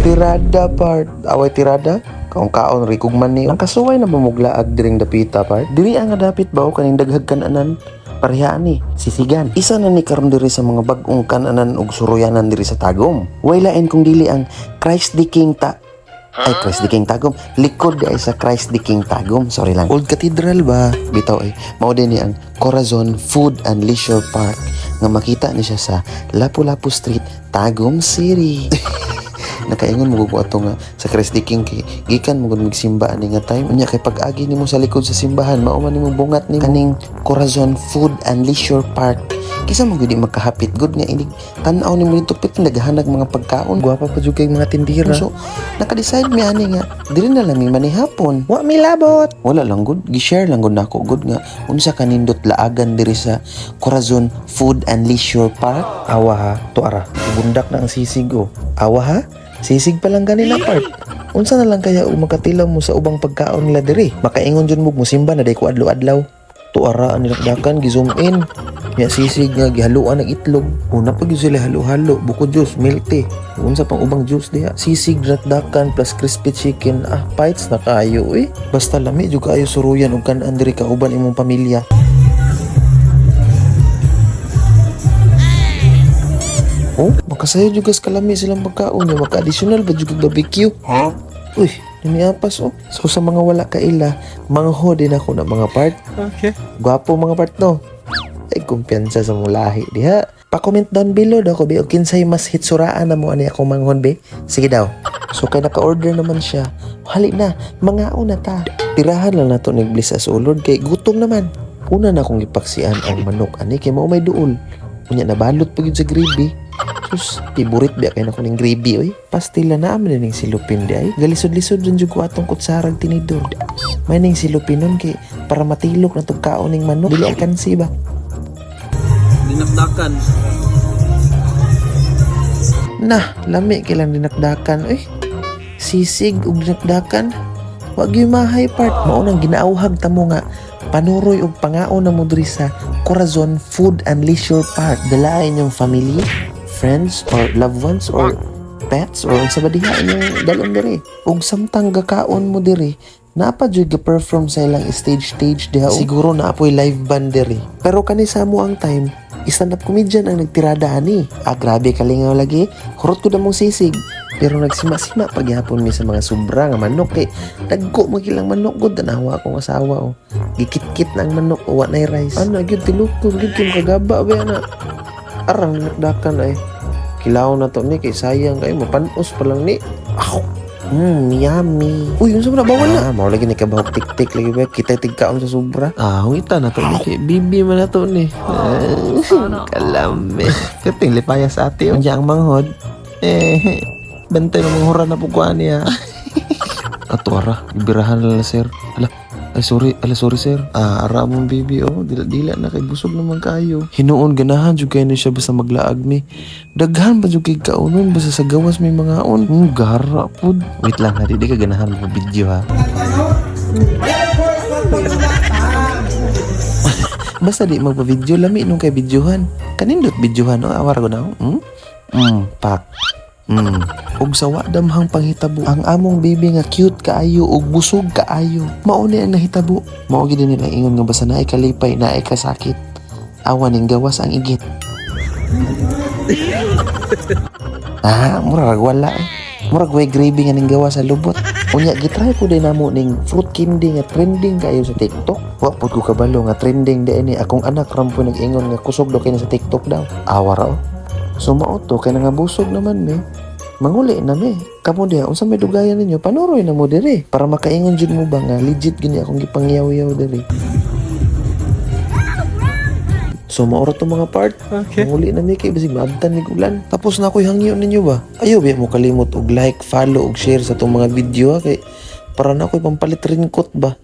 Tirada, part. Away tirada. Kaon kaon rikog man ni. Ang kasuway na mamuglaag diring dapita, part. Diri ang nga dapit ba o kaning daghag kananan. Pareha ni sisigan. Isa na ni karon diri sa mga bag-ong kananan ug suruyanan diri sa Tagum. Way lain kung dili ang Christ the King ta ay Christ the King Tagum. Likod ay sa Christ the King Tagum. Sorry lang. Old Cathedral ba? Bitaw ay. Mao din ni ang Corazon Food and Leisure Park nga makita ni siya sa Lapu-Lapu Street, Tagum City. Nakaingon mo ko ato nga sa Christ the King kay gikan mo gud magsimba ani nga time. Unya kay pag-agi nimo sa likod sa simbahan, mao man nimo bungat nimo kaning Corazon Food and Leisure Park. Kisa mo gud di magkahapit gud nga inig tan-aw nimo dito pit naghahanag mga pagkaon. Gwapa pa jud kay mga tindira. So naka-decide mi ani nga diri na lang mi manihapon. Wa mi labot. Wala lang gud, gi-share lang gud nako gud nga unsa kanindot laagan diri sa Corazon Food and Leisure Park. Awa ha, tuara. Bundak na ang sisig oh. Awa ha? Sisig pa lang ganina, part. Unsa na lang kaya og makatilaw mo sa ubang pagkaon nila diri? Makaingon jud mo musimba na day ko adlaw-adlaw. Tuara ang nilakdakan, gi-zoom in. Nya sisig nga gihaluan ng itlog. Una pa gyud sila halo-halo, buko juice, milk tea. Unsa pang ubang juice diha? Sisig dinakdakan plus crispy chicken. Ah, fights na kayo eh. Basta lami jud kaayo suruyan og kan-an diri kauban imong pamilya. Oh, makasayo jud kas kalami silang pagkaon nya maka-additional ba jud kag barbecue? Huh? Uy, niniapas oh. So sa mga wala kaila, mangho din ako na mga part. Okay. Gwapo mga part no. Ay, kumpiyansa sa mong lahi diha. Pa-comment down below daw ko be og kinsay mas hitsuraan na mo ani akong manghon be. Sige daw. So kay naka-order naman siya. Hali na, mangaon na ta. Tirahan lang nato ni Bliss as ulod kay gutom naman. Una na akong gipaksian ang manok ani kay mao may duol. Unya nabalot pa gyud sa gravy. Sus, favorite ba kay nako ning gravy oy. Pastila na amin ning silupin di ay. Galisod-lisod rin jud ko atong kutsarag tinidor. May ning silupin nun kay para matilok na tug kaon ning manok. Dili alkansi ba? Dinakdakan. Nah, lami kailang dinakdakan oy. Sisig ug dinakdakan. Wag gyud mahay, part. Mao nang ginaawhag ta mo nga panuroy og pangaon na mo diri sa Corazon Food and Leisure Park. Dala inyong family, friends or loved ones or pets or unsa ba diha inyong dalon diri. Ug samtang gakaon mo diri, naa pa jud ga-perform sa ilang stage stage diha. Oh. Siguro naa poy live band diri. Pero kani sa mo ang time, stand-up comedian ang nagtirada ani. Ah, grabe kalingaw lagi. Hurot ko na mong sisig. Pero nagsima-sima pagyapon mi sa mga sobra nga manok kay dagko magilang manok gud. Tanawa akong asawa oh. Gikitkit na ang manok o wa nay rice. Ana gyud tilukon gyud kay makagaba ba ana. Arang dinakdakan ay. Kilaw na to ni kay sayang kay mapanos pa lang ni. Aw. Yummy. Uy, unsa man na bawal na? Ah, mao lagi ni kabahok tik-tik lagi ba kita tigkaon sa sobra. Ah, hungita na to ni kay bibi man na to ni. Ah, kalame. Kating lipaya sa ate. Oh. Unya ang manghod. Eh, bantay manghura na po ko niya. Ato ara, ibirahan na lang sir. Ala, ay sorry, ala sorry sir. Ah, ara mong baby oh, dila dila na kay busog naman kayo. Hinuon ganahan jud kayo ni siya basta maglaag mi. Daghan pa jud kay kaunon basta sa gawas may mga on. Gara pud. Wait lang ha, di, di ka ganahan mo video ha. Basta di magpa-video lami nung kay videohan. Kanindot videohan oh, awar ko na. Pak. Ug sa wa damhang panghitabo, ang among baby nga cute kaayo ug busog kaayo. Mao ni ang nahitabo. Mao gid nila ingon nga basta naay kalipay, naay kasakit. Awa ning gawas ang igit. Ah, murag wala eh. Murag way gravy nga ning gawas sa lubot. Unya gitry ko din namo ning fruit candy nga trending kayo sa TikTok. Wa pud ko kabalo nga trending di ni akong anak rampo nag-ingon nga kusog daw kay na sa TikTok daw. Awa ra oh. So mao to kay nangabusog naman mi. Manguli na mi. Kamo diha unsa may dugayan ninyo panuroy na mo diri para makaingon jud mo ba nga legit gini akong gipangyaw-yaw diri. So mao ra to mga part. Okay. Manguli na mi kay bisig maabtan mig ulan. Tapos na ako'y hangyo ninyo ba? Ayaw ba mo kalimot og like, follow ug share sa tong mga video ha kay para na ako'y pampalit raincoat ba.